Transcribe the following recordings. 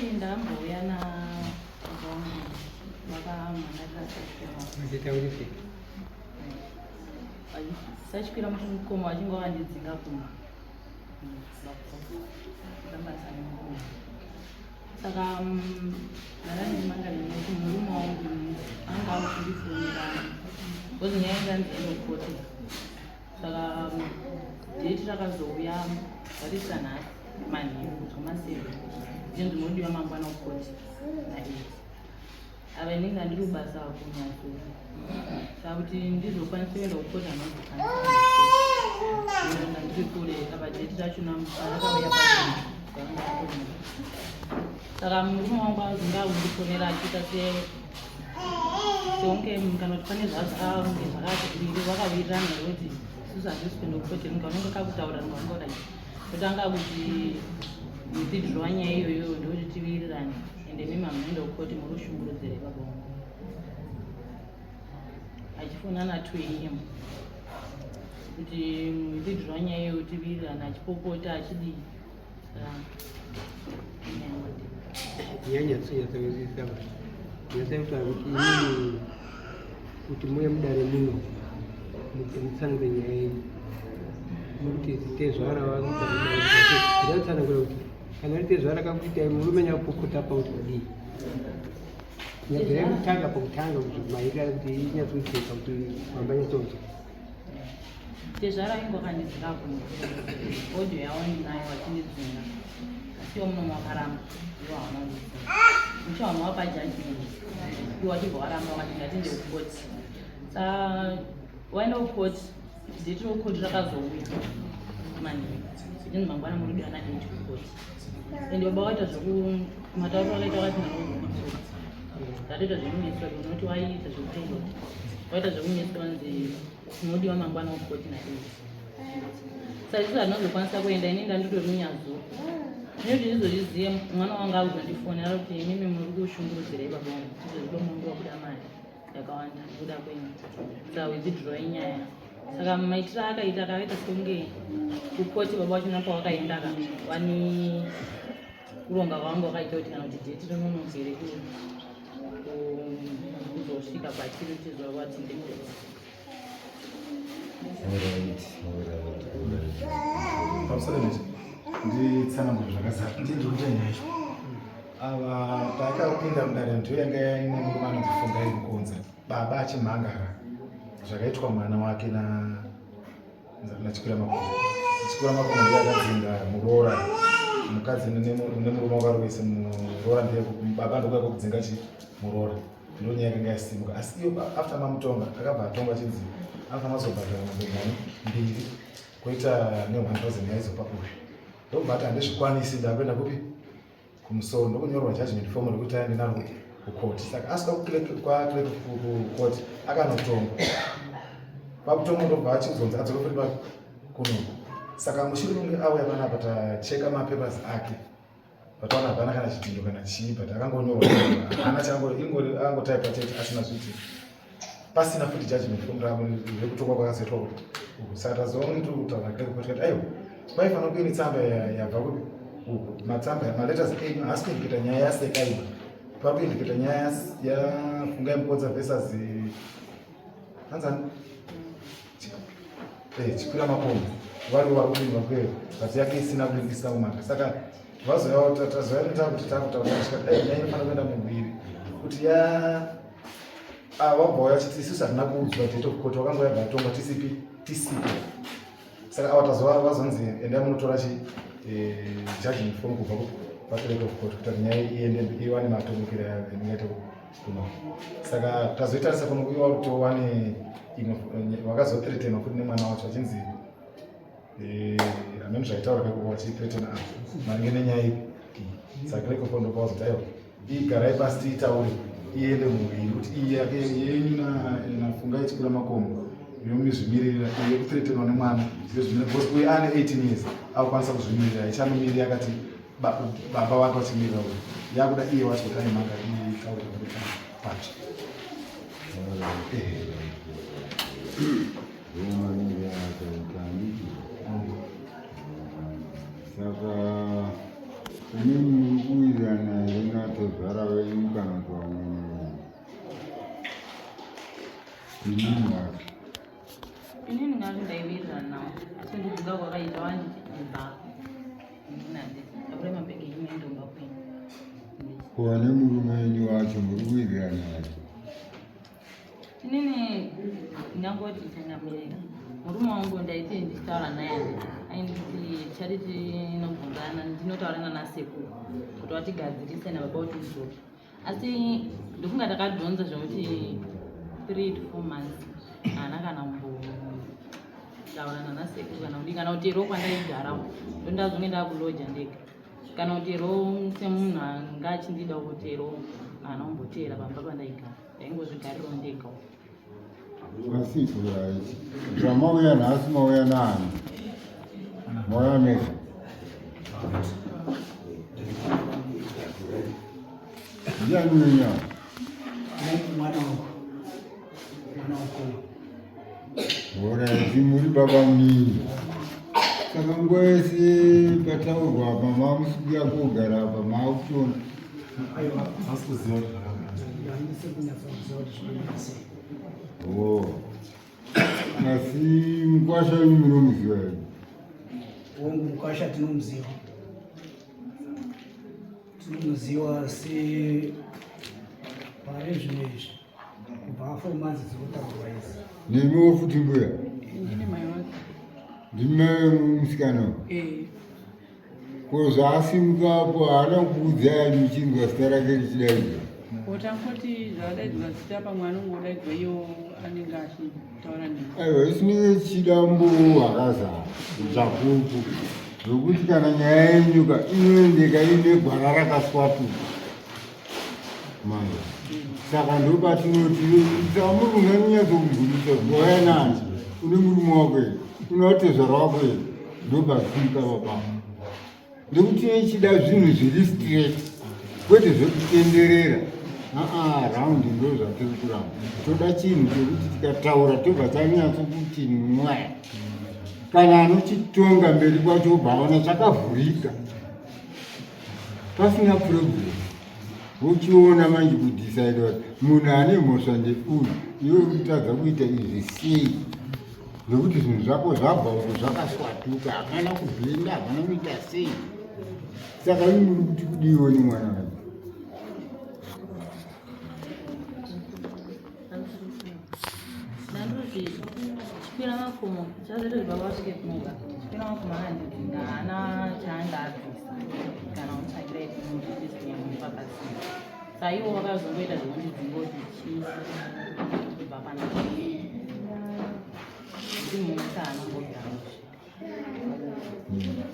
Ndingati ndakambouya na vakamhangarira Nditaurike. Sachikwira mukoma vachinge vandidzinga kumba. Saka ndakandimangara nekuti murume wangu anga akundifonera because nyaya yanga yanzi inokoti. Saka date rakazouya rarisa nhasi manheru kudya maseven zvinzi munodiwa mangwana kukoti na8. Ava inenge andiri kubasa kunyatso saka kuti ndizokwanisa kuenda kukoti hanozokwanisa ndiri kure. Apa date rachona rakauya pa, saka murume wangu azonge akundifonera achiita seunge kana kuti pane zvaange zvakati vakawirirana here kuti isusu handisi kuenda kukoti, nge unenge kakutaura nge unenge kudai kutanga kuti withdraw nyaya iyoyo, ndokuti tiwirirane, ende mimi hamunoenda kukoti, muri kushungurudzira baba wangu, achifona na 2 a.m. kuti withdraw nyaya iyoyo tiwirirane, achipopota achidii. Nyanya tsinyatsawizisa nyatsaitaura kuti inini kuti muye mudare muno mutsanangure nyaya yenyu, nokuti tezvara vangu kuti kana ri tezvara kakuitai murume nyakupopota pauti kudii. Nyabvirai kutanga pakutanga kuti maita kuti inyatsojeka kuti mamba nyatsonzwa. Tezvara ingo vakandidzinga kuno, audio yavo ndinayo vachindidzinga, asi iwo munomo wakaramba, iwo hauna kundidzinga. Muchaona wapa judgment, iwo wachibva waramba, wakati ngatinde kukoti. Sa waenda kukoti, date rekukoti rakazouya manheru inzi mangwana muri kudiwa na8 kukoti, ende baba waita zvoku matauro akaita wakati nanokuitsoka ndatoita zvekunyetswa, unoti waiita zvekupilot, waita zvekunyetswa nzi unodiwa mangwana kukoti na8. Saka isusu hatinozokwanisa kuenda, ini ndanditori munyazo inoti ndizozvizive. Mwana wangu akuzondifonera kuti imimi muri kushungurudzirei baba wangu, izvozvi baba wangu wakuda mari yakawanda kuda kwenyu, saka withdraw nyaya. Saka maitiro akaita akaita sekunge kukoti baba vachona pawakaenda ka wani kuronga kwavanga wakaita kuti kana kuti date rinonokere kuzosvika kwatiri tizwa kwati ndekoti. Alright. Pamusoro nezvi nditsanangure zvakazara, ndii ndiri kuita nyaya yacho. Ava paakapinda mudare ndiyo yanga yaine murume anonzi Fungai Mukonza, baba achimhangara zvakaitwa mwana wake na naChikwira Makomo. Chikwira Makomo ndiye akadzinga muroora, mukadzi nemurume wakarovese muroora, ndiye baba ndokuya kwekudzinga chi muroora. Ndo nyaya yakanga yasimuka, asi iyo after mamutonga akabva atongwa chinzi anofanira kuzobhadhara mombe ngani mbiri koita ne1000 yaizopa uyu. Ndobva ati handizvikwanisi, ndakuenda kupi? Kumusoro. Ndokunyorwa judgment form rekuti aende naro kupi? Kukoti. Saka asvika kwaclerk kukoti akanotonga pakutonga, ndobva achizonzi adzoke futi kuno. Saka mushure munge auya panapa, tacheka mapapers ake, pataona hapana kana chidhindo kana chii, but akangonyorwa, haana chango, ingori akangotaipa chete asina zviti, pasina futi judgment form rekutongwa kwakazoitwa kuti uku. Saka tazoona tiri kutaura clerk kuti aiwa, kwaifanira kuine tsamba yabva kupi uku. Matsamba, maletters enyu haasi kuindiketa nyaya yasekaiba, pakuindiketa nyaya yaFungai Mukodza versus hanzani Chikwira Makomo, vari vari kupindwa kweyo, but yake isina kuindisa kumaka. Saka vazoya tazoya kuti takutaura tikati ei nyaya inofanira kuenda muhwiri kuti ya wabva wauya chiti isusu hatina kuudzwa date of court, wakangoya bvatongwa tisipi tisipo. Saka ava tazova vazonzi endai munotora chi judgment form kubva paclerk of court kuti nyaya iende iwane matongokero yayo ingaite kuno. Saka tazoitarisa kuno iwa kuti wane imwe vakazothreatenwa futi nemwana wacho achinzi hameno zvaitaura kako vachithreatena apa maringe nenyaya ipi. Saka clerk of court ndopawazoti aiwa, igarai pasi tiitaure iende muviri kuti iyi yake yenyu naFungai Chikwira Makomo yomizvimirira, iyi yekuthreatenwa nemwana yozvimirira, because uyu ane 18 years akukwanisa kuzvimirira, ichanomiri yakati baba wake vachimirira uyu, yakuda iye wacho kuti ane mhaka itaure patsva. Ndomanenge akaita, handiti? Saka Imimi muri kuwirirana here natezvara venyu kana kuti vamwene venyu? Imimi wacho. Inini ngati ndaiwirirana nawo asi ndidzinga kwakaita wanditi ibva inini handiti takure mabhegi enyu muende kumba kwenyu. Ko nemurume wenyu wacho muri kuwirirana here? Inini ndingangoti changamirira murume wangu ndaiti ndichitaura naye handiti ainditi tichati tinobvunzana ndinotaura nanasekuru kuti vatigadzirise nababa kuti udzoke asi ndofunga takadhonza zvekuti 3 to 4 months haana kana kumbotaura nanasekuru kana kudii kana kuti ero kwandaigara ndondazonge ndakuloja ndega kana kuti ero semunhu anga achindida kuti ero haana kumboteera pamba pandaigara ndaingozvigarirawo ndega. Asi right. Zvamauya nhasi mauya naani? Mauya mega. Ndiani wenyu apa? Mwana wangu. Mwana wangu. Alright, muri baba munini. Saka nguva yese pataurwa apa mamusi kuuya kogara apa maakutoona. Aiwa. Hasi kuziva kuti zvakamira. Handisi kunyatsoziva kuti zvakamira sei. Oh. Asi mukwasha wenyu munomuziva here? Wangu mukwasha tinomuziva. Tinomuziva asi pari zvino izvi kubva 4 months dzinotaurwa idzi. Nemiwo futi mbuya? Ndini mai wake. Ndimi mai musikana uyu? Eh. Ko zvaasimuka apo haana kukuudzai muchinzwa zita rake richidaidzwa? Ko tangoti zvadaidzwa zita pamwe anongodaidzwa iyo anenge achitaura nemi. Aiwa isu tinenge tichida mbuo hwakazara zvapupu zvokuti kana nyaya yenyuka inoendeka ine gwara rakaswatuka manje saka ndopatinoti saka muri kunganyatsokubvunzisa kuti wauya nani une murume wako here une watezvara wako here ndopasvika baba nekuti ichida zvinhu zviri straight kwete zvekutenderera aa raundi ndo zvatiri kuramba toda chinhu chekuti tikataura tobva tanyatso kuti mwa kana anochitonga mberi kwacho obva aona chakavhurika pasina problem vochiona manje kudecide kuti munhu ane mhosva ndeuyu iwe uri kutadza kuita izvi sei nekuti zvinhu zvako zvabva uko zvakaswatuka hapana kubhenda hapana kuita sei saka imi muri kuti kudiwo nemwana wacho. Ndandoti chikwira makomo chazoita kuti baba vasvike kunoga chikwira makomo akandidzinga haana chaanga abvisa kana kutsvagira ipinopasina saka ivo vakazongoita zvekundidzinga kuti chii kubva panapa kuti mumwe saanombobvira mushe.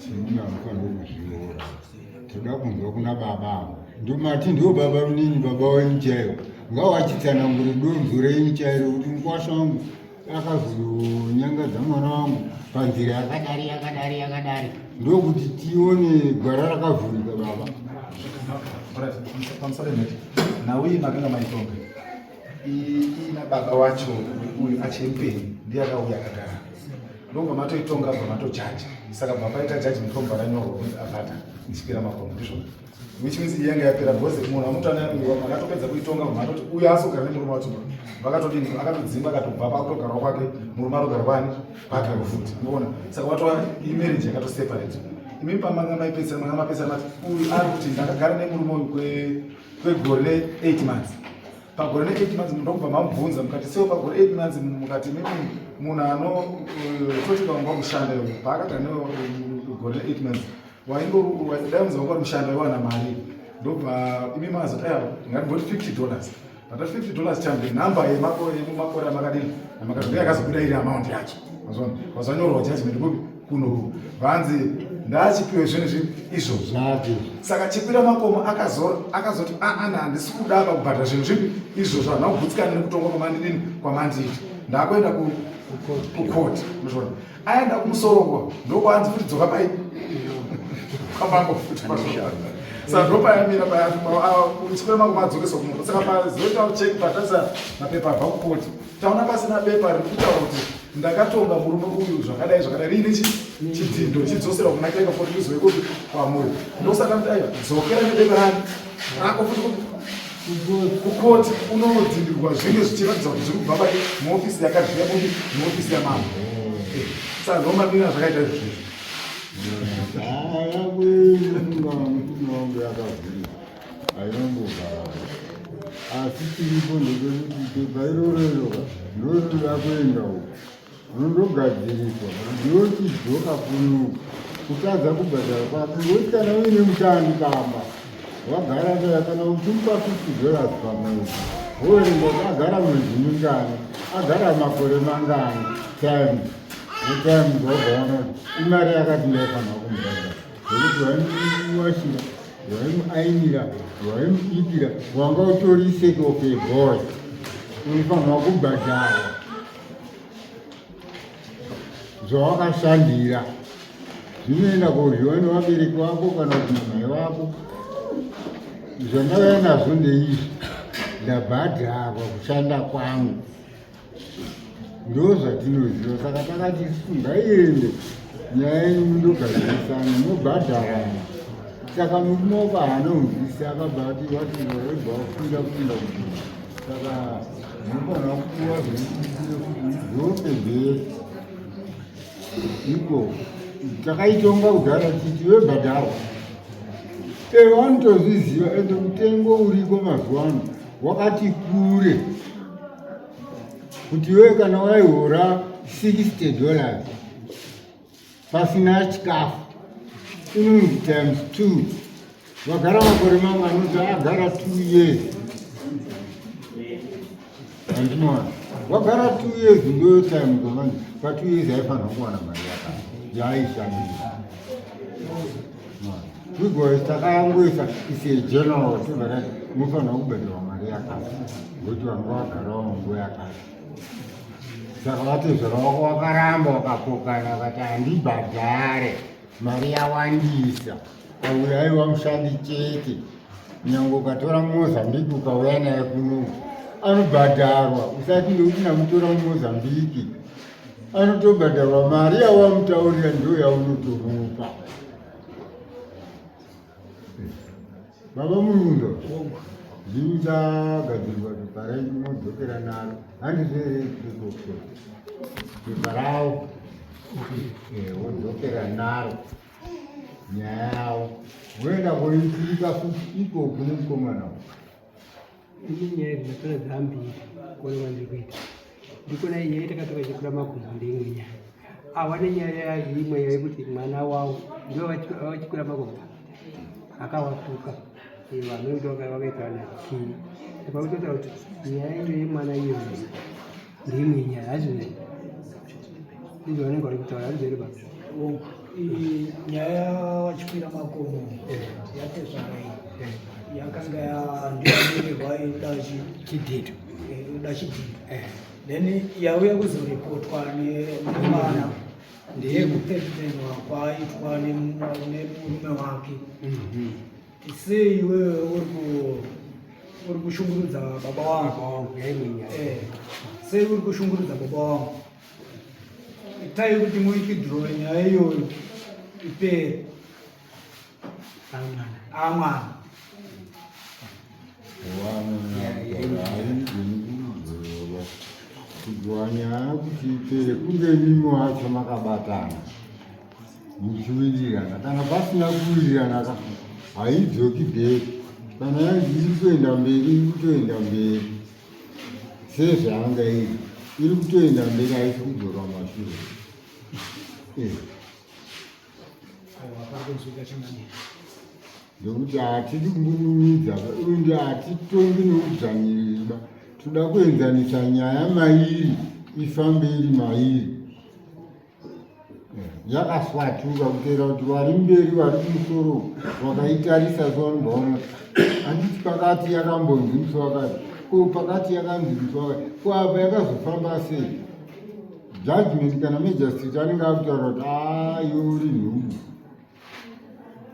Chimuna anofanirwa kuzviora. Toda kunzwa kuna baba ava. Ndomati ndiwo baba munini baba wenyu chaiwo. Ngawachitsanangure donzo renyu chairo kuti mukwasha wangu akazonyangadza mwana wangu panzira yakadari yakadari yakadari ndokuti tione gwara rakavhurika baba. Alright, pamusoro mhete. Nhau iyi makanga maitonga. Ina baba wacho uyu achiri mupenyu ndiye akauya akagara. Ndobva matoitonga bva matojaja. Saka bva paita judgment robva ranyorwa kunzi abhadha ichikwira makomo ndizvo. Which means iyi yanga yapera because munhu amutana makatopedza kuitonga bva matoti uyu asogara nemurume wacho. Vakatodini akatodzimba akatobva pakutogarwa kwake murume atogara kwani pake futi. Unoona? Saka watova imarriage yakatoseparate. Imi pamanga maipedzisira manga mapedzisira mati uyu ari kuti ndakagara nemurume uyu kwegore ne 8 months. Pagore ne 8 months ndokubva mamubvunza mukati sewo pagore 8 months mukati mimi munhu ano toti kawanga kushanda iwe paakagara newe gore ne 8 months waingo dai unzi wanga uri mushanda waiwana mari ndobva imi mazoti aya ngatimboti 50 dollars but 50 dollars times number yemumakore amakadini amakati ndiyo yakazobuda iri amount yacho mazona wazanyorwa judgment kupi kuno vanzi ndachipiwe zvinhu zvipi izvozvo Zvake. Saka Chikwira Makomo akazoti aana handisi kuda apa kubhadhara zvinhu zvipi izvozvo handina kugutsikana nekutongwa kwamandidini kwamandiita ndakuenda kukoti muzvona aenda kumusoro uko ndokwaanzi futi dzoka pai kwamambo futi saka ndopayamira Chikwira Makomo adzokeswa kumusoro saka pazoita cheki patarisa mapepa abva kukoti taona pasina bepa riri kutaura kuti Ndakatonga murume uyu zvakadai zvakadai riine chidhindo chidzoserwa kuna Clerk of Court rizove kupi kwamuri. Ndosaka kuti aiwa dzokera nebepa rani rako futi kupi kukoti unodhindirwa zvinge zvichiratidza kuti zviri kubva pake muofisi yakati zviya kupi muofisi yamambo. Saka ndomamirira zvakaita izvo zvezvo. Ainombogara asi chiripo ndechekuti pepa iroro iroka ndorinoda kuenda uko rondogadziriswa ndochidzoka kuno kutadza kubhadhara kwako ngokuti kana uine mushandi pamba wagara naye kana uchimupa 50 dollars pamwedzi woverenga kuti agara mwedzi mingani agara makore mangani times netimes wobva waona kuti imari yakati ndaifanira kumubhadhara zvekuti waimuwashira waimuainira waimubikira wanga utori sake of a boy unofanirwa kubhadhara zvawakashandira zvinoenda kodyiwa nevabereki vako kana kuti namai vako zvandauya nazvo ndeizvi ndabhadharwa kushanda kwangu Ndozvatinoziva saka takati isu ngaiende nyaya yenyu mundogadzirisana mobhadharana. Saka murume wako haana kunzwisisa akabva ati wati waibva wakwira kuenda kudii. Saka munofanira kupuwa zvekuitire kuti mudzoke mberi iko takaitonga kudhara titi webhadharwa. Eh, vanotozviziva ende mutengo uriko mazuva ano wakati kure. Kuti iwe kana waihora 60 dollars pasina chikafu inonzi times 2 vagara makore mamwe anoti agara 2 years andinoona wagara 2 years ndoyo time zamanje pa 2 years aifanira kuwana mari yakati yaaishandisa Because takangoisa is a general tobva tati munofanira kubhadharwa mari yakati ngokuti vanga vagarawo nguva yakati saka vatezvara wako wakaramba wakapokana vakati handibhadhare mari yawandisa auya aiwa mushandi chete nyange ukatora mumozambique ukauya naye kuno anobhadharwa usati ndokuti ndamutora mumozambique anotobhadharwa mari yawamutaurira ndiyo yaunotomupa Baba Murundo, zvichagadzirwa pepa renyu modzokera naro handizvo here ikoko pepa ravo eh, wodzokera naro nyaya yavo voenda koitirika futi ikoko nemukomana Ini nyaya idzi ndatora dzambiri kuona kwandiri kuita ndikona nyaya yatakatora chekura makumbo ndeimwe nyaya awa nenyaya imwe yekuti mwana wavo ndivo vachikura makumbo akawatuka vanhu vekuti vakaita vana chii saka kutotaura kuti nyaya iyo yemwana iyo ndeimwe nyaya hazvizvo ndizvo vanenge vari kutaura hazvizvo here baba Nyaya vachikwira makomo yatezvara iyi yakanga yandiyamirwa inoda chidhindo inoda chidhindo then yauya kuzoripotwa nemwana ndeyekupedzerwa kwaaitwa nemurume wake mhm. Sei iwewe uri ku uri kushungurudza baba wangu? Eh, sei uri kushungurudza baba wangu? Itai kuti muwithdraw nyaya iyoyo ipere. Amwana. Kudzoa nyaya kuti ipere kunge mimi wacho makabatana. Muchiwirirana kana pasina kuwirirana ka haidzoki bheki kana yanzi iri kuenda mberi iri kutoenda mberi sezvaanga iri iri kutoenda mberi haisi kudzoka mashure eh. Ndokuti hatidi kumbungunidza uyu hatitongi neudzvanyiririba toda kuenzanisa nyaya mairi ifambe iri mairi yakaswatuka kuteera kuti vari mberi vari kumusoro vakaitarisa so vanobvaona handiti pakati yakambonzi musi wakati ko pakati yakanzi musi wakati ko apa yakazofamba sei judgment kana magistrate anenge akutaura kuti a iwe uri nhubu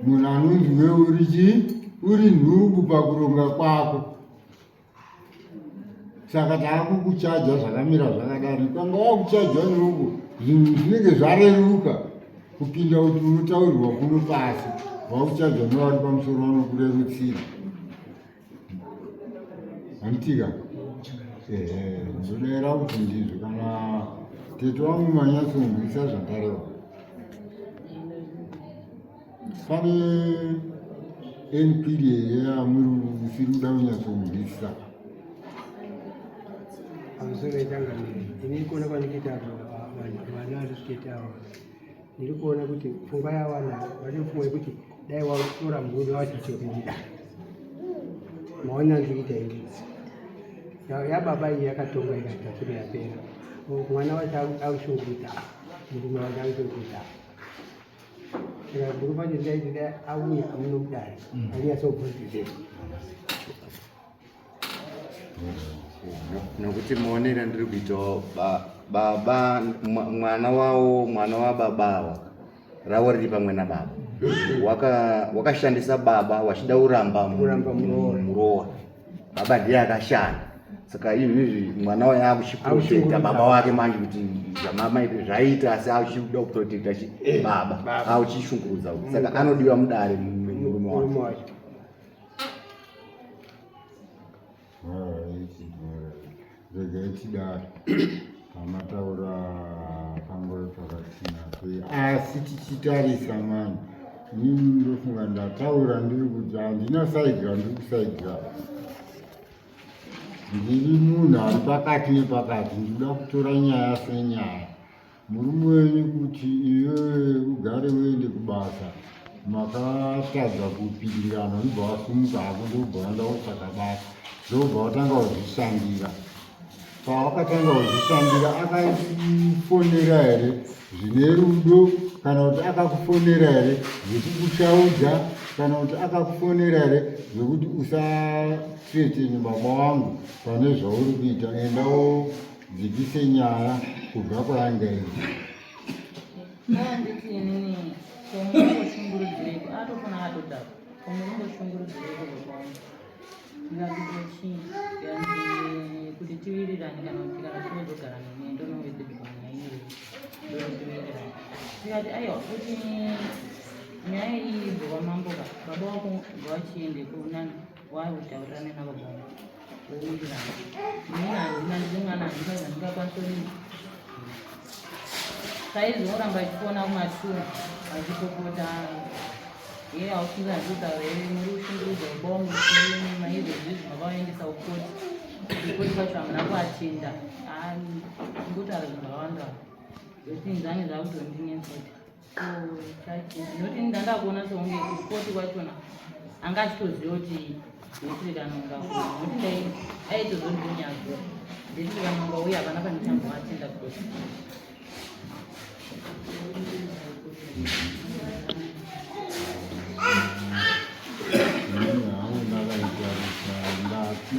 munhu anonzi iwe uri chii uri nhubu pakuronga kwako. Saka taakukuchaja zvakamira zvakadari. Ukanga wakuchajwa neuko zvinhu zvinenge zvareruka kupinda kuti unotaurirwa kuno pasi, wakuchajwa nevari pamusoro vanokurerutsira. Handitika? Ehe, ndodaira kuti ndizvo kana tete wangu manyatsonzwisa zvandareva. Pane enquiry here yamuri usiri kuda kunyatsonzwisisa? Pamusoro yechangamire, ini kuona kwandikuita vana vari tete ava, ndiri kuona kuti pfungwa yavanayo vane pfungwa yekuti dai watora murume wacho chokundida. Maona ndiri kuita ini yababa iyi yakatongwa ikati yapera, mwana wacho akushungurudza murume wacho akushungurudza. Saka murume wacho ndaiti dai auya muno mudare anyatsobvunzise. Nokuti muonere ndiri kuitawo baba mwana wawo mwana wababa awa ravo riri pamwe nababa wakashandisa baba wachida kuramba muroora baba ndiye akashanda saka izvizvi mwana waye akuchiprotecta baba wake manje kuti zvamamaita zvaita asi achida kuprotecta chi eh, baba akuchishungurudza saka anodiwa mudare murume wacho. Regai tidaro pamataura pangove pakatinakei, asi tichitarisa mani inini ndofunga ndataura ndiri kuti handina saidi randiri kusaidzira, ndiri munhu ari pakati nepakati, ndikuda kutora nyaya senyaya. Murume wenyu kuti iwewe ugare uende kubasa makatadza kupindirana unobva wasumuka hako ndobva waenda wotsvaka basa ndobva watanga kuzvishandira. Pawakatanga kuzvishandira akakufonera here zvine rudo kana kuti akakufonera here zvekukushaudza kana kuti akakufonera here zvekuti usatretenye baba wangu pane zvauri kuita endawo dzikise nyaya kubva kwayanga iri. Anditi inini komunongoshungurudzireko atofuna atodhakwa komunongoshungurudzireko baba wangu ndikati chii yanzi kuti tiwirirane kana kuti kana tinozogara neni ndonowedzerwa nyaya iyoyo ndotiwirirane ndikati aiwa kuti nyaya iyi ibve kwamambo ka baba wako ngawachiende kunani wautaurirane nababa wangu wowirirana inini handina ndiri mwana handina zvandingakwanisa kudii saizvi oramba achifona kumashure achipopota iye hausinga handikutaura here muri kushungurudza baba wangu maizvozvizvi makavaendesa kukoti kukoti kwacho hamuna kuatenda ngotaura zvinhu zvakawanda zvekuti nzange zvakutondinetsa kuti nokuti ndandakuona sekunge kukoti kwachona anga achitoziva kuti nditi kanonga nokuti ndai aitozondinyadzo nditi kanonga uye hapana pandichamboatenda koti. Ini hangu ndakaitarisa ndati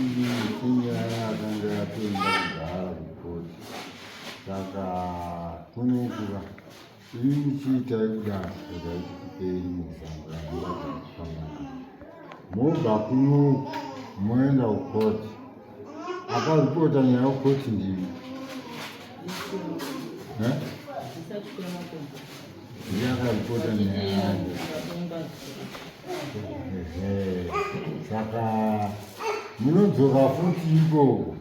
inyaya yakanga yatoenda kudhara kukoti saka kunokuva ini ndichiitai kudaro regai tikupei muzango yandingaaa mobva kuno moenda kukoti akaripota nyaya kukoti ndini ndiye akaripota nyaya yacho saka munodzoka futi ikoko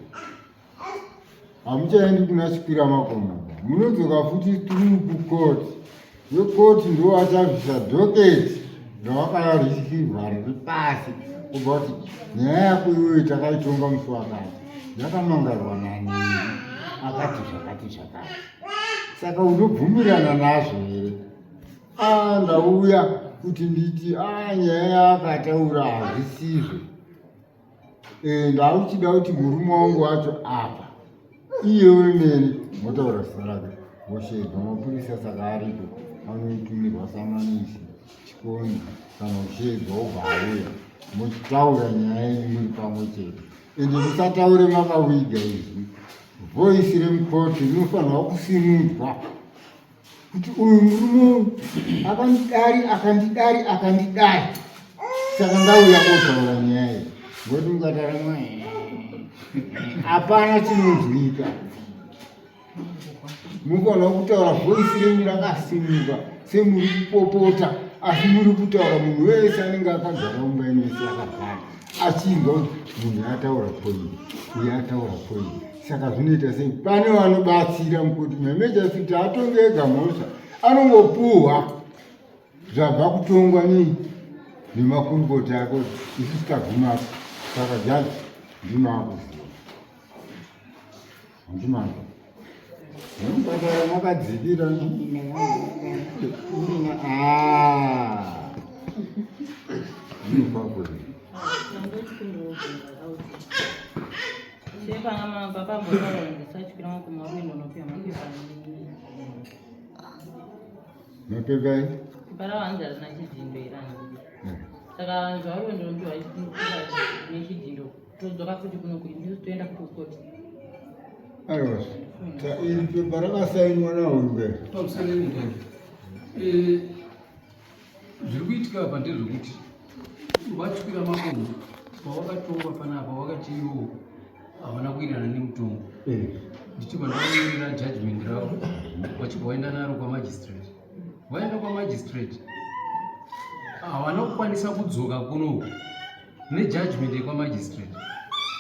hamuchaendi kuna chikwira makomo munodzoka futi through kukoti wekoti ndo achabvisa dhoketi rawakarisikirwa riri pasi kubva kuti nyaya yako iyoyo takaitonga musi wakati yakamangarwa nanini akati zvakati zvakati saka unobvumirana nazvo here ah, ndauya kuti nditi ah, nyaya yaakataura hazvisizvo Eh, ndauchida kuti murume wangu wacho apa iye wemene motaura zita rake voshedwa mapurisa saka aripo anotumirwa samanisi chikonzi kana kushedzwa obva auya mochitaura nyaya yenyu muri pamwe chete ende musataure makawiga izvi voisi remukoti rinofanirwa kusimudzwa kuti uyu murume uyu akandidari akandidari akandidari saka ndauya kotaura nyaya iyi ngoti ungatara mwa Hapana chinonzwika. Mukona kutaura voice renyu rakasimuka semuri kupopota asi muri kutaura munhu wese anenge akagara mumba yenyu yese akagara achinzwa kuti munhu ataura point uye ataura point saka zvinoita sei pane vanobatsira mukuti mamejasiti atonge ega mhosva anongopuhwa Zvabva kutongwa nei nemakurukota ako isu tikagumapo saka jaji ndimakuziva handimazvo mupatara makadzikira inopakwei Mapepa ai? Pepa ravo hanzi harina chidhindo here hanzi. Saka zvauri ndondiwa nechidhindo todzoka futi kuno kuti ndisu toenda futi kukoti. Aiwa. Iri pepa rakasainwa naHurumbe. Pamusoro mudhani. Eh, zviri kuitika apa ndezvekuti vatyira makomo pawakatongwa panapa wakati iwo havana kuirana nemutongo eh. ndichibva ndavanyorera judgment ravo vachibva vaenda naro kwamagistrate vaenda kwamagistrate havana kukwanisa kudzoka kunoku nejudgment yekwamagistrate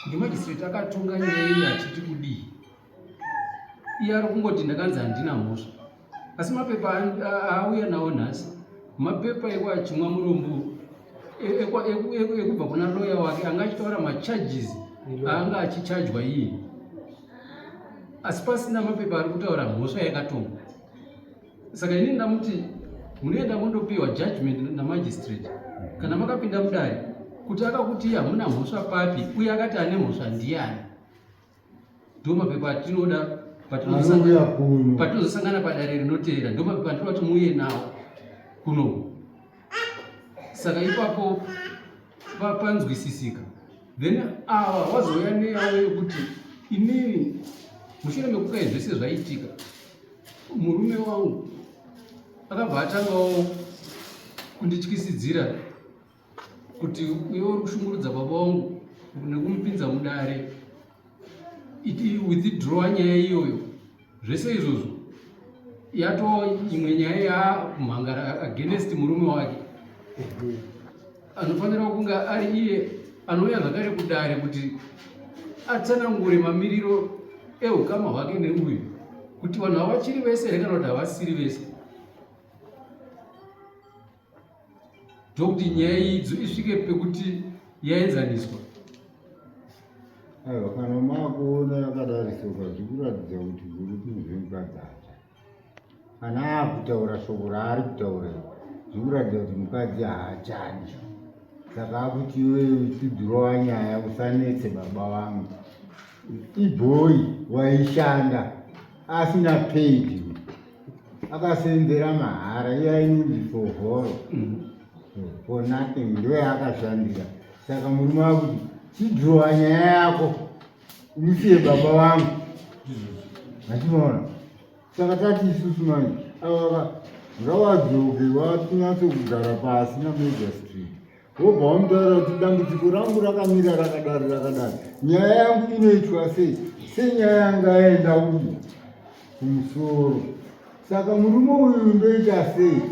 kuti magistrate akatonga nyaya iyi achiti kudii iye ari kungoti ndakanzi handina mhosva asi mapepa aauya nawo nhasi mapepa ekwachimwa murombo ekubva kuna loya wake anga achitaura macharges aanga achichajwa iye asi pasina mapepa ari kutaura mhosva yakatongwa saka inini ndamuti munoenda mondopiwa judgment namagistrate kana makapinda mudare kuti akakuti hamuna mhosva papi uye akati ane mhosva ndiyani Ndomapepa atinoda patinozosangana padare rinoteera, ndomapepa atinoda kuti muuye nawo kuno. Saka ipapo panzwisisika. Then ava wazouya neyavo yekuti inini mushure mekukai zvese zvaitika murume wangu akabva atangawo kundityisidzira kuti uyo uri kushungurudza baba wangu nekumupinza mudare withdraw nyaya iyoyo zvese izvozvo yatoo imwe nyaya yakumhangara against murume wake anofanira kunge ari iye anouya zvakare kudare kuti atsanangure mamiriro eukama hwake neuyu kuti vanhu havachiri vese here kana kuti havasiri vese ndokuti nyaya idzo isvike pekuti yaenzaniswa. Aiwa, kana makuona yakadari soka zvikuratidza kuti murume zvemukadzi acha kana akutaura shoko raari kutaura zvikuratidza kuti mukadzi haachadi saka akuti iwewe uchidhirowa nyaya usanetse baba vangu ibhoyi waishanda asina paid akasenzera mahara iya inonzi for horo for nothing ndo yaakashandira saka murume wakuti chidhirowa nyaya yako umusiye baba vangu achimaona saka tati isusu manje ava ngawadzoke watunyatso kugara pasi namajor street wobva wamutaura kuti dambudziko rangu rakamira rakadari rakadari nyaya yangu inoitwa sei senyaya yanga yaenda uyu kumusoro saka murume uyu ndoita sei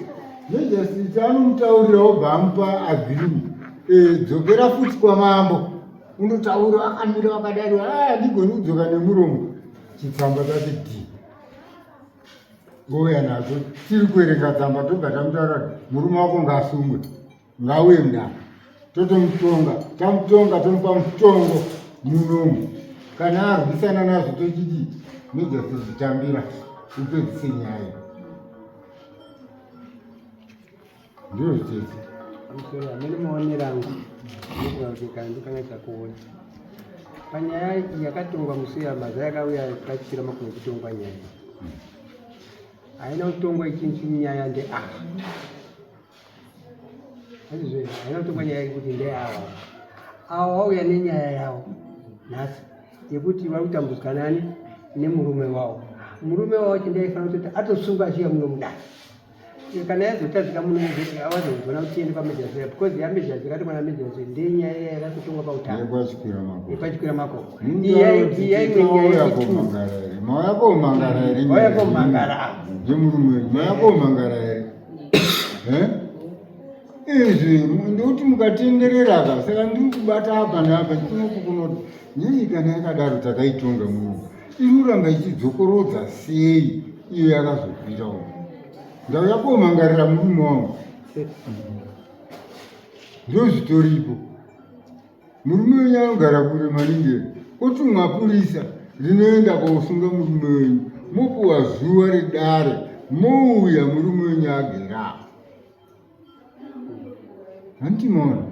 mejasiti anomutaurira wobva amupa agreement e, dzokera futi kwamambo undotaura akamira wakadari ah, handigoni kudzoka nemuromo chitsamba chacho d ngouya nacho tiri kuerenga tsamba tobva tamutaura murume wako ngaasungwe ngauye mudare totomutonga tamutonga tomupa mutongo munomu kana arwisana nazvo tochiti nojasizvitambira upedzise nyaya ndizvo chete Pamusoro amene maonero angu ndinofunga kuti kana ndokanga chakuona panyaya yakatongwa musi uya mazuva yakauya kachira makumi kutongwa nyaya haina kutongwa ichinzi nyaya ndeava haina kutongwa nyaya yekuti ndeava ava vauya nenyaya yavo nhasi yekuti vari kutambudzwa nani nemurume wavo murume wavo chindaifana kutoti atosungwa achiya muno mudare. Kana yazotadzika muno awazozona kuti tiende pamejasera because yamejasera yakati mwana mejasera ndenyaya iya yakatotongwa pautano Yekwachikwira makomo. Mauya komangara here? Mauya komangara. Ndemurume wenyu. Mauya komangara here? Eh? Izvi ndikuti mukatenderera ka saka ndiri kubata apa neapa ndinokukunoti nyaya kana yakadaro takaitonga muno iri kuramba ichidzokorodza sei iyo yakazopira uko ndauya komangarira murume wangu ndozvitoripo murume wenyu anogara kure maningi otumwa purisa rinoenda kosunga murume wenyu mopuwa zuva redare mouya murume wenyu agera Hanti maona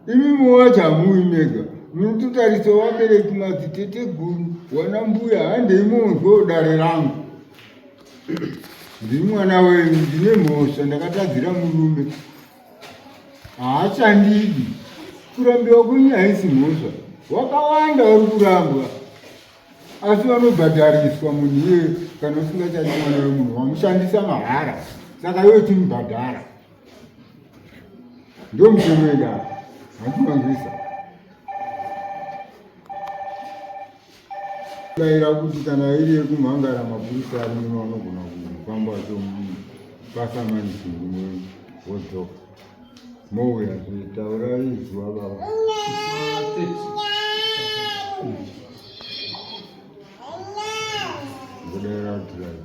imi mowacho hamuuyi mega munototarisa vabereki madziteteguru wana mbuya handei monzwawo dare rangu ndiri mwana wenyu ndine mhosva ndakatadzira murume haachandidi kurambiwa kwenyu haisi mhosva wakawanda vari kurambwa asi vanobhadhariswa munhu iyeye kana usingachadi mwana wemunhu wamushandisa mahara saka iwe chimubhadhara ndo mutemo wedaro handimanzwisa daira kuti kana iri yekumhangara mapurisa ari muno anogona kufamba achimupasamanisi murume wodzoka mouya zve taurai zuva baba kudaira drive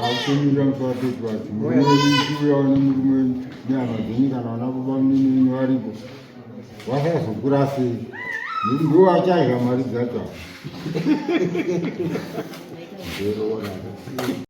akumirira musi wacho murume wenyu uchiuyawo nemurume wenyu nehama dzenyu kana vana baba munini wenyu varipo vasazokurasei nekuti ndiwo vachadya mari dzacho.